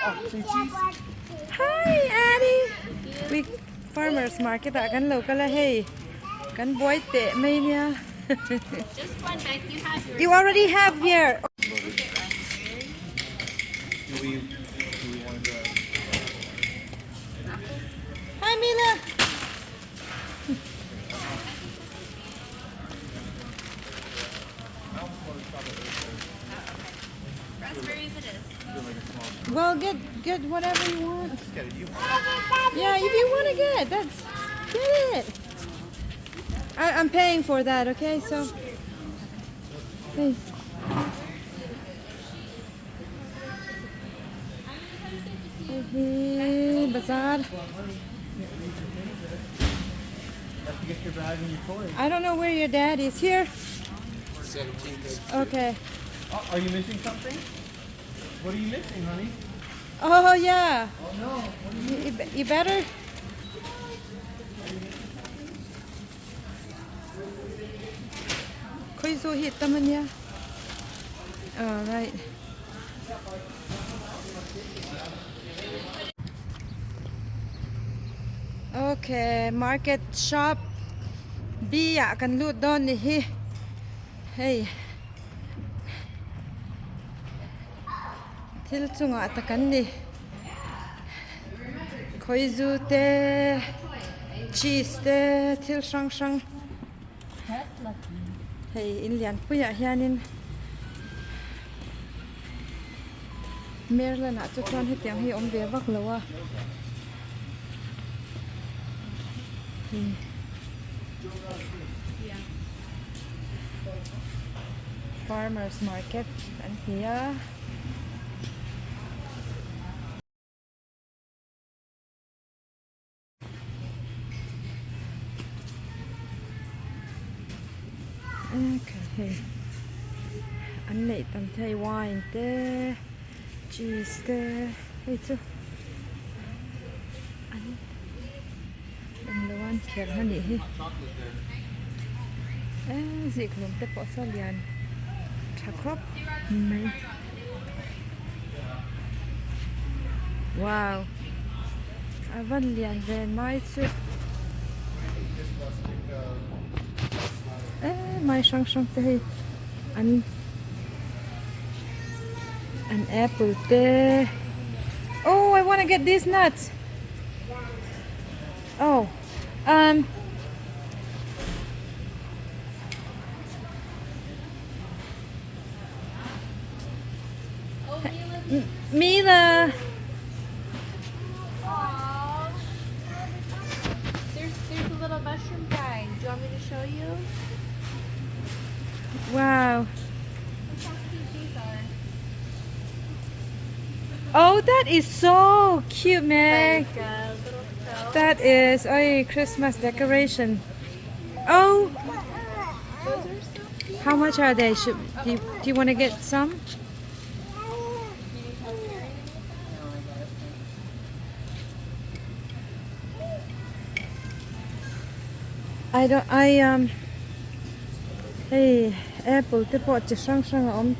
Hi Addie! We farmers market ah kan lo kal a hei kan buai teh mai nia. You already have here. Hi Mila! Well, get get whatever you want. Yeah, if you want to get, that's get it. I, I'm paying for that, okay? So, hey. Hey, bazaar. I don't know where your dad is. Here. Okay. Oh, are you missing something? What are you missing, honey? Oh, yeah. Oh, no. What are you You, you, you better. Khawizu hi tam ania. All right. Okay, market shop B ah kan lut dawn ni hi. Hei. Thil chungah tak an ni. Khawizu te, cheese te, thil hrang hrang. Hei in lianpuiah hianin Maryland ah chu chuan hetiang hi a awm ve vak lo a. Farmers market an ti a. Hei an neih tam thei wine te cheese te hei chu an englo a an khelh a nih hi eee zikhlum te pawh saw lian tha khawp mai wow. A van lian ve mai chu eh mai hrang hrang te hei an an apple te oh I wanna get these nuts oh um Mila. Aww. There's there's a little mushroom guy. Do you want me to show you? Wow. Look how cute these are. Oh, that is so cute, Meg. Like a little crow. That is a Christmas decoration. Oh, Those are so cute. how much are they? Should do you, do you want to get some? You need help carrying it? No, I got it. I don't I um hei apple te pawh chi hrang hrang a awm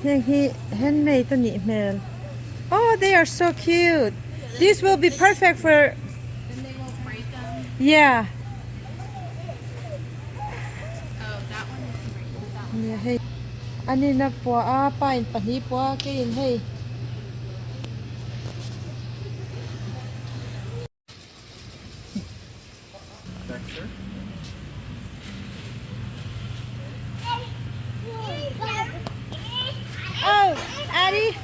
heng hi handmade a nih hmel oh they are so cute this will be perfect for Then they won't break them. yeah Oh, that one you can break, but that one. nia hei anin a puah a pine pahnih puah a keiin hei. Oh, Addie.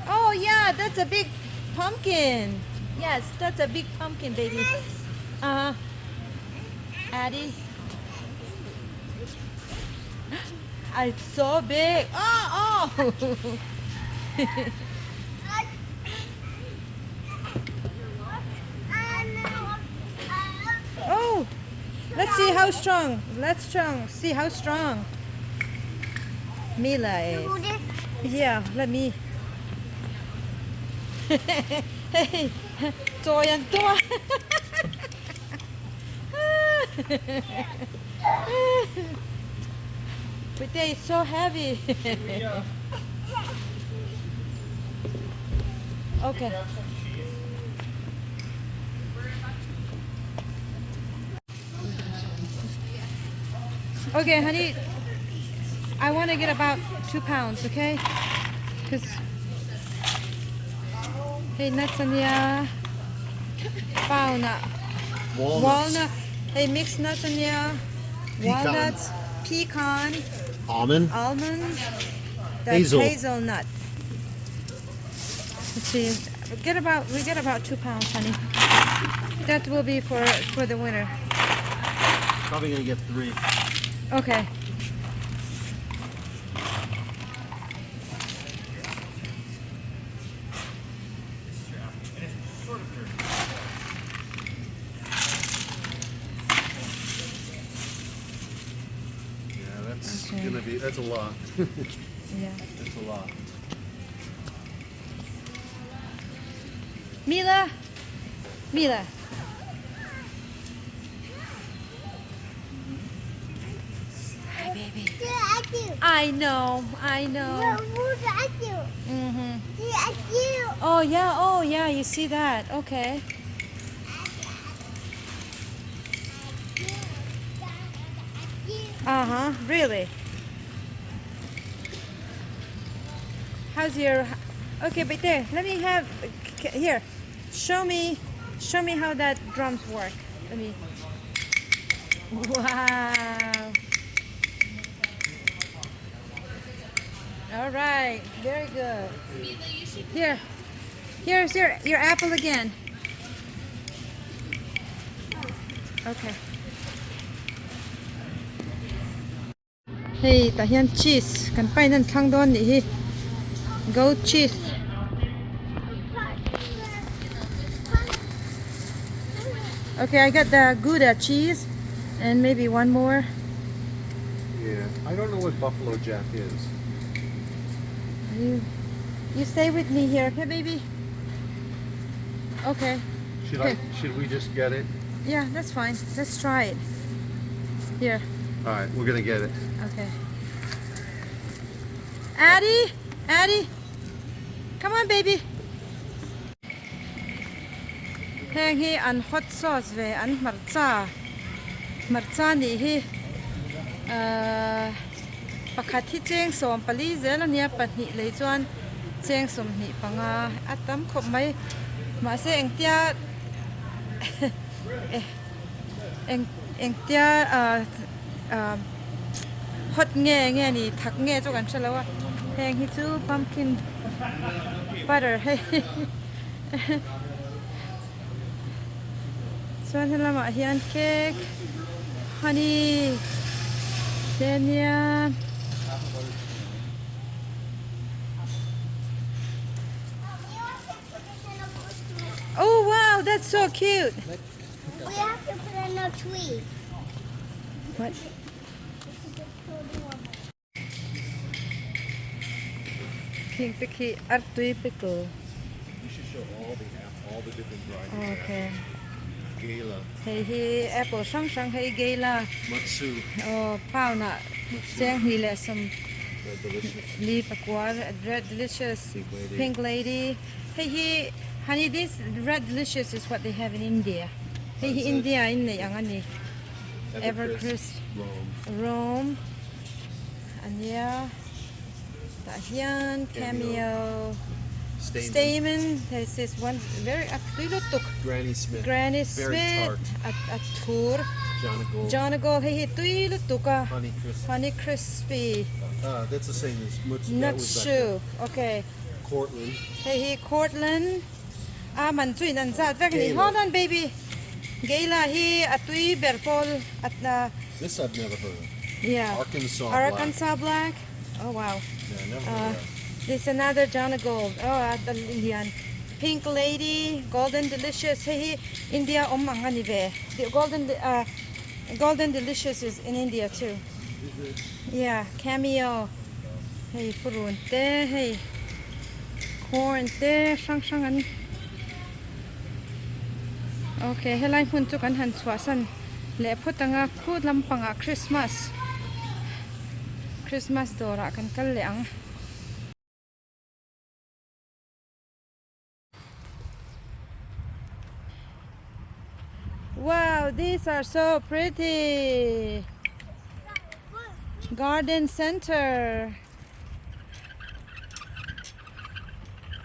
Oh, yeah, that's a big pumpkin. Yes, that's a big pumpkin, baby. Uh, Addie. It's so big. Oh, oh. Oh, let's see how strong. Let's strong. See how strong Mila is. Yeah, let me. Hey, chawi an tum a. But they so heavy. Okay. Okay, honey. I want to get about 2 pounds, okay? Cause hei nuts ania pound ah Walnuts. walnut hei mixed nuts ania Pecan. walnuts pecan Almond. almond that's Hazel. hazelnut. Let's see. Get about we get about 2 pounds, honey. That will be for for the winter. Probably gonna get 3. Okay. Yeah, that's Okay. gonna be that's a lot. Yeah. That's a lot. Mila. Mila. Hi, baby. I know. I know. Oh yeah. Oh yeah. You see that? Okay. Uh-huh. Really? How's your Okay, but there. Let me have here. Show me show me how that drums work. Let me Wow. All right. Very good. Here. Here's your your apple again. Okay. Hei tah hian cheese kan pain an thlang dawn nih hi goat cheese. Okay, I got the Gouda cheese and maybe one more. Yeah, I don't know what Buffalo Jack is. You, you stay with me here, okay, baby? Okay. Should I? Should we just get it? Yeah, that's fine. Let's try it. Here. All right, we're gonna get it. Okay. Addie, Addie, come on, baby. Heng hi an hot sauce ve an hmarcha hmarcha nih hi ahh pakhat hi cheng 14 zel ania pahnih lei chuan cheng 25 a tam khawp mai mahse engtia eng engtia ahh ahh hot nge nge ni thak nge chu kan hrelo a heng hi chu pumpkin butter hei Chuan helamah hian cake honey te ania. Oh wow, that's so cute. We have to put in a tree. What? Khing te khi artui pickle. You should show all the all the different varieties. Okay. Gala. Hei hi apple hrang hrang hei gala. Matsu. Oh, pound ah cheng hnih leh sawm Red delicious. li pakua red delicious. Pink lady. Pink lady. Hei hi honey this red delicious is what they have in India. Hei hi India in nei ang ani. Evercrisp. Rome. Rome ania tah hian Cameo Stamen this is one very a tui lutuk Granny Smith Granny Very Smith tart. a a thur Jonagold. Jonagold hei hi tui lutuk a Honey Crisp. Honey Crispy Uh, that's the same as Mutsu. that was back Nutsu there. okay Cortland. Hei hi Cortland a man chu in an zat vek a ni. Gala. Hold on baby. Gala hi a tui ber pawl a a This I've never heard of. Yeah. Arkansas Black. Arkansas Black. Oh wow. Yeah, never heard of that. This another Jonagold. Oh a a lian. Pink Lady, Golden Delicious. Hei hi India awm ang a ni ve. The Golden uh Golden Delicious is in India too. Yeah, Cameo. Hei purun te hei corn te hrang hrang an okay helai hmun chu kan han chhuahsan leh phawt anga khut lampangah Christmas Christmas dawrah kan kal leh ang. Wow, these are so pretty. Garden center.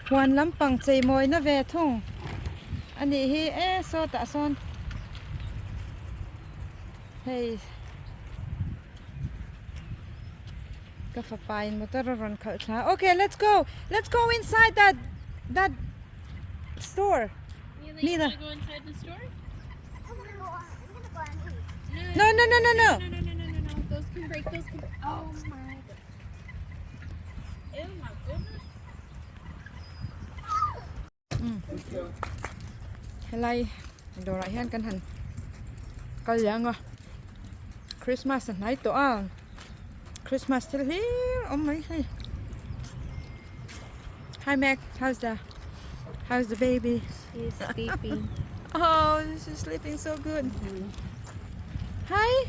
Huan lampang cheimawina ve thung a nih hi e sawtah sawn hei ka fapa in motor a rawn khalh thla okay let's go let's go inside that that store Mila Go inside the store? No no no no no No, no, no, no, no, no. Those can break. Those can. Oh my. Oh my goodness. Helai dawrah hian kan han kal leh ang a Christmas a hnai tawh a Christmas thil hlir a awm mai hei Hi Mac how's the how's the baby She's sleeping. Oh she's sleeping so good Hi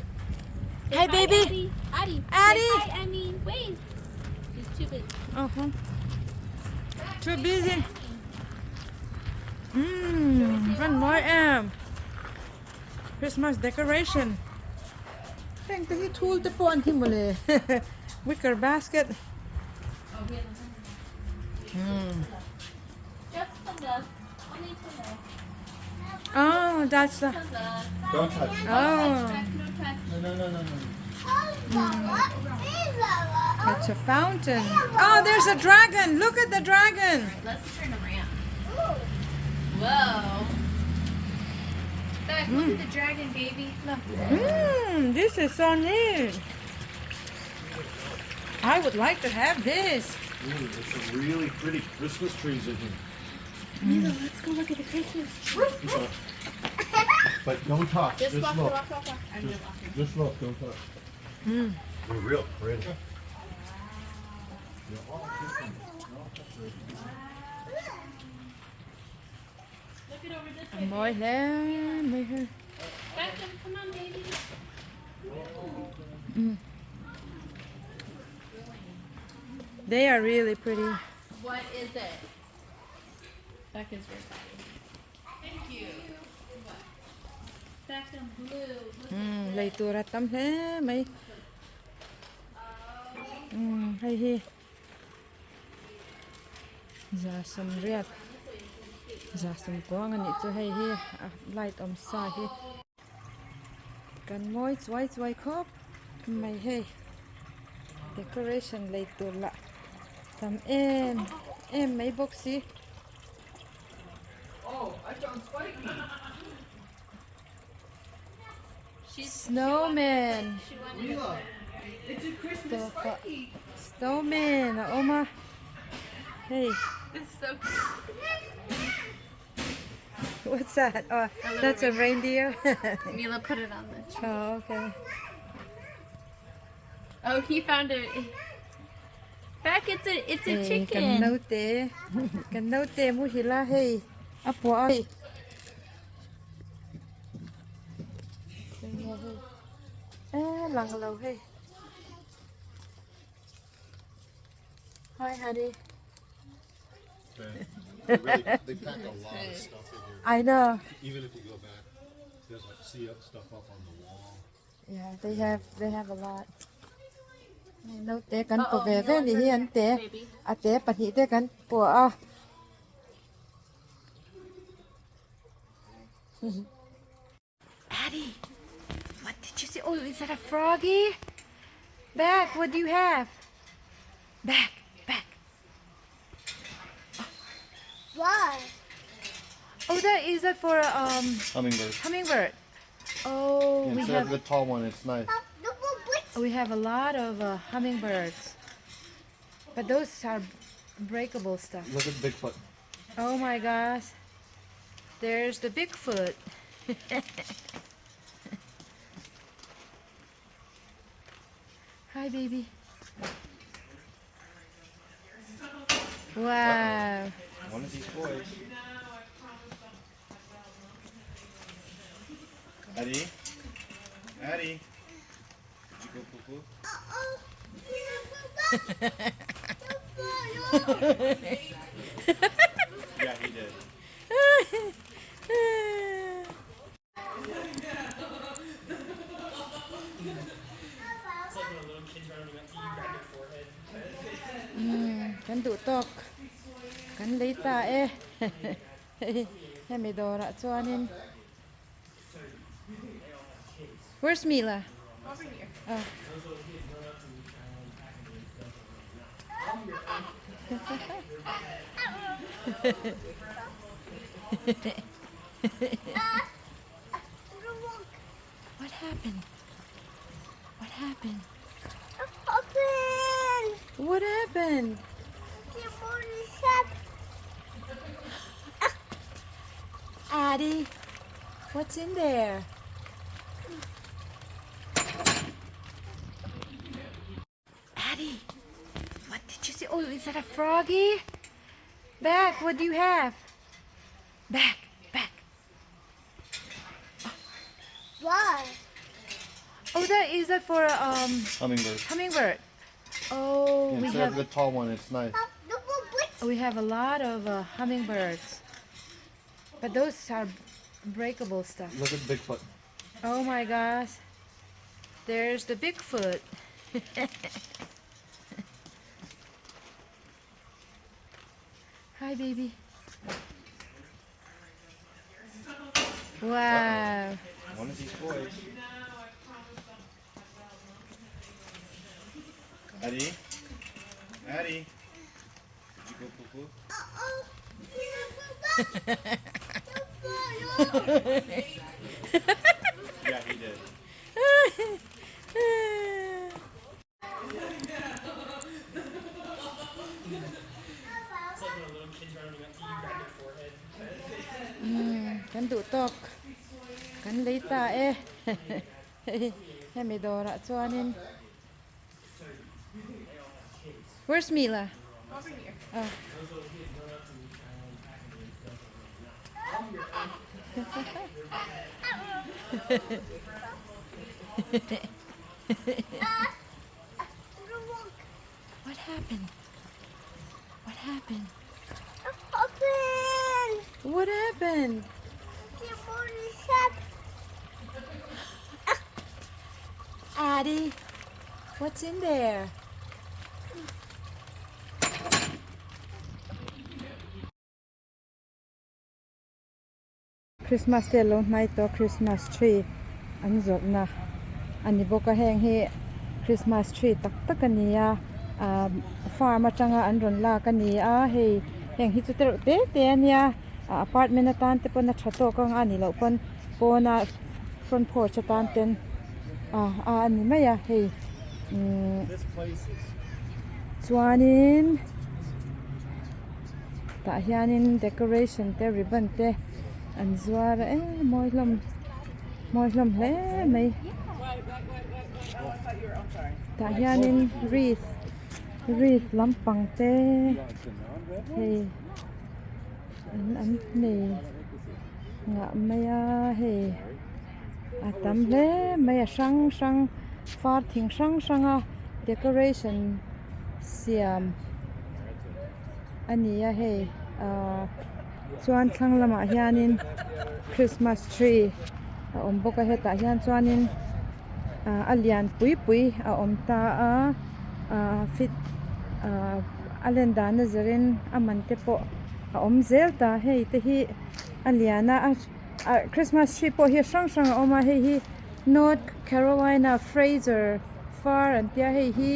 Hi baby Addie. Addie. Say hi, Emmy. Wave. She's too busy. Uh huh. Too busy. Mmm, van mawi em. Christmas decoration. Heng te hi thul te pawh an hi mawle. Wicker basket. Mm. Just the left. Only to the left. Oh, that's the. To the left. Don't touch. Oh, Touch, no touch. No, no, no, no, no. it's a fountain. Oh, there's a dragon. Look at the dragon. Let's turn around. Whoa. Back, look at the dragon, baby. Look. Mmm, this is so neat. I would like to have this. Ooh, there's some really pretty Christmas trees in here. Mila, let's go look at the Christmas tree. But don't talk. Just, Just walk, look. walk, walk, walk. I'm Just, just walking. just look. Don't touch. They're real pretty. They're all different. They're all different. Look it over this way. Mawi hle mai hei. Beckham, come on, baby. They are really pretty. What is it? Becca's very Thank you. Beckham blue. Look Mm, lei tur a tam hle mai. Mm, hei hi. Za sawm riat. Za sawm kuang a nih chu hei hi a light awm sa hi. Kan mawi chuai chuai khawp mai hei. Decoration lei tur lah tam em em mai bawk si. Oh, I found Spikey. She's Snowman. She wanted Mila, it's a Christmas Stop. Spikey. Snowman a awm a. Hei. It's so cute. What's that? Oh, that's a reindeer. Mila put it on the tree. Oh, okay. Oh, he found it. Back, it's a it's a Hei, kan chicken. naute. Kan naute mu hila hei. A puah hei. Eh, lang lo hei. Hi, honey. They really, they pack a lot of stuff in here. I know. Even if you go back, there's like see up stuff up on the wall. Yeah, they have they have a lot. Naute kan pu ve ve ni hi an te. Baby. A te pahnih te kan puah a. Addie, what did you see? Oh, is that a froggy? Back, what do you have? Back, back. Why? Oh, that is that for a Hummingbird. hummingbird. Oh, we Instead have of the tall one, it's nice. we have a lot of hummingbirds, but those are breakable stuff. Look at Bigfoot. Oh my gosh, there's the Bigfoot. Hi, baby. Wow. One of these boys. Addie? Addie? Did you go poo poo? Yeah, he did. Kan duh tawk kan lei ta e hei hemi dawrah chuanin Where's Mila? Oh. What happened? What happened? Open! What happened? Addie, what's in there? Addie, what did you see? Oh, is that a froggy? Back, what do you have? Back, back. What? Oh, that is that for Hummingbird. hummingbird. Oh, we Instead have of the tall one, it's nice. we have a lot of hummingbirds, but those are breakable stuff. Look at Bigfoot. Oh my gosh, there's the Bigfoot. Hi, baby. Wow. One of these boys. Addie? Addie? Did you go poo poo? Uh-oh. Yeah, he did. Kan duh tawk kan lei ta e hei hemi dawrah chuanin Where's Mila? Oh. What happened? What happened? Open! What happened? Addie, what's in there? Christmas te lo hnai tawh Christmas tree an zawrhna a ni bawk a heng hi Christmas tree tak tak a ni a ah farm atanga an rawn lak a ni a hei heng hi chu tereuh te te a nia ah apartment atan te pawn a tha tawk ang a nih loh pawn pawna front porch atan ten ah a ani mai a hei umm chuanin tah hianin decoration te ribbon te an zuar a em mawi hlawm mawi hlawm hle mai tah hianin wreath wreath lampang te hei an an nei ngah mai a hei a tam hle mai a hrang hrang far thing hrang hrang a decoration siam a ni a hei ahh chuan thlang lamah hianin christmas tree a awm bawk a hetah hian chuanin ah a lian pui pui a awm ta a ah fit ah a len dan a zirin a man te pawh a awm zel ta hei te hi a lian a ah christmas tree pawh hi hrang hrang a awm a hei hi North Carolina Fraser far an tia hei hi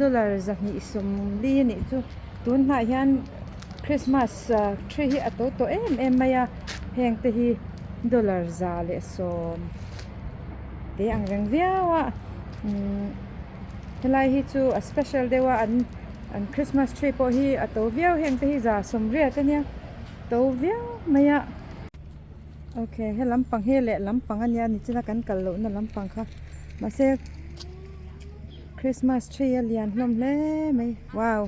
dollar zahnih sawmli a nih chu tun hnah hian Christmas tree hi a to tawh em em mai a heng te hi dollar za leh sawm te ang reng viau a umm helai hi chu a special deuh a an an Christmas tree pawh hi a to viau heng te hi za sawmriat ania to viau mai a. Ok he lampang hi leh lampang ania nichina kan kal lohna lampang kha mahse Christmas tree a lian hlawm hle mai wow.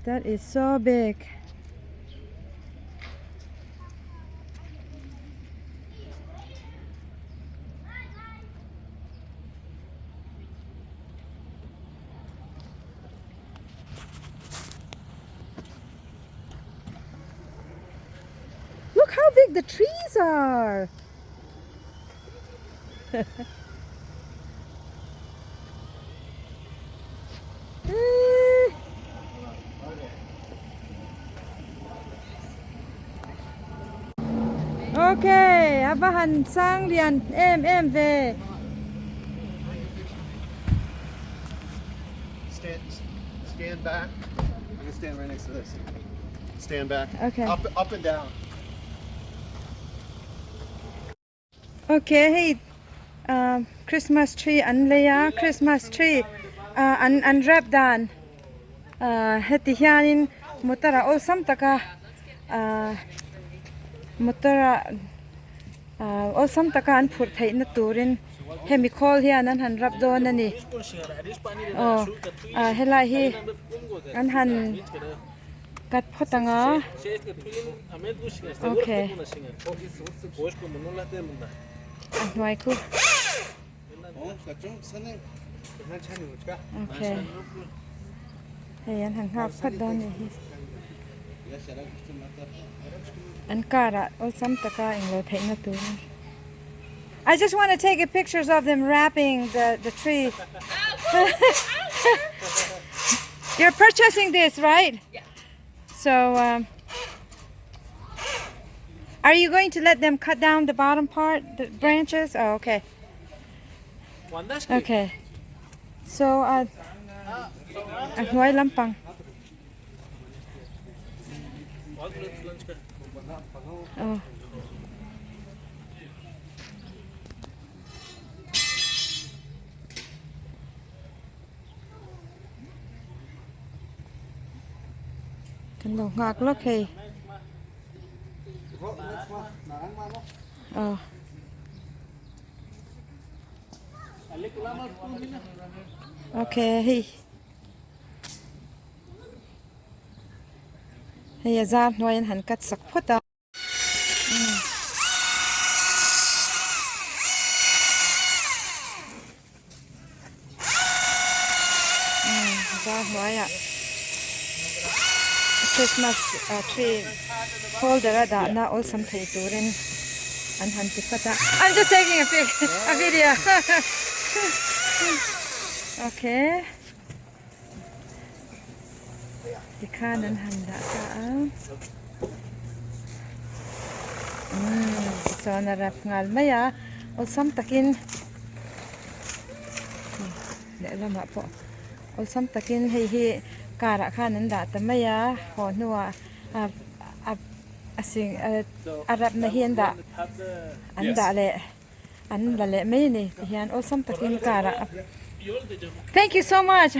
That is so big. Look how big the trees are. Okay, a va han sang lian em em ve. Stand, stand back. I'm gonna stand right next to this. Stand back. Okay. Up, up and down. Ok hei Christmas tree an lei a Christmas tree an an wrap dan heti hianin motor ah awlsam taka motor ah awlsam taka an phurh theih na turin hemi khawl hian an han wrap dawn a ni aw helai hi an han Cut phawt ang a. Okay. A hnuai khu. Okay. Hei an han nghak phawt dawn ni hi. An car ah awlsam taka englo theihna turin. I just want to take a pictures of them wrapping the the tree. You're purchasing this, right? Yeah. So, um, are you going to let them cut down the bottom part, the branches? Oh, okay. Okay. So, uh, a hnuai lampang. Oh. Kan lo nghak lawk hei. Oh. Okay, hei. Hei a zar hnuai an han cut sak phawt a. Zar hnuaiah Christmas tree holder a dahna awlsam thei turin an han ti phawt a. I'm just taking a pic a video okay. Tikhan an han dah ta a umm tichuan a rap nghal mai a awlsam takin lehlamah pawh awlsam takin hei hi car ah khan an dah ta mai a haw hnuah a a a sing a rap na hi an dah an dah leh. An la leh mai a ni ti hian awlsam takin car ah Thank you so much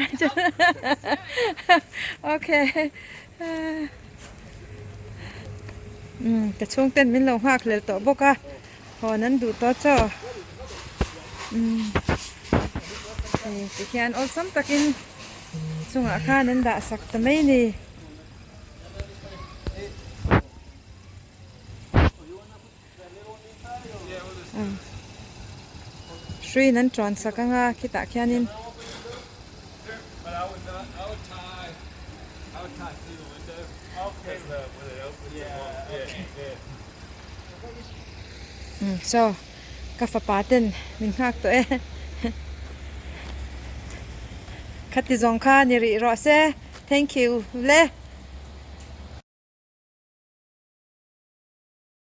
okay um ka chhung ten min lo nghak hlel tawh bawk a hawn an duh tawh chaw um hei ti hian awlsam takin chungah khan an dah sak ta mai a ni. Hruiin an ṭuan sak ang a khitah khianin umm chaw ka fapa ten min nghak tawh e khati zawng kha ni rih rawh se thank you le.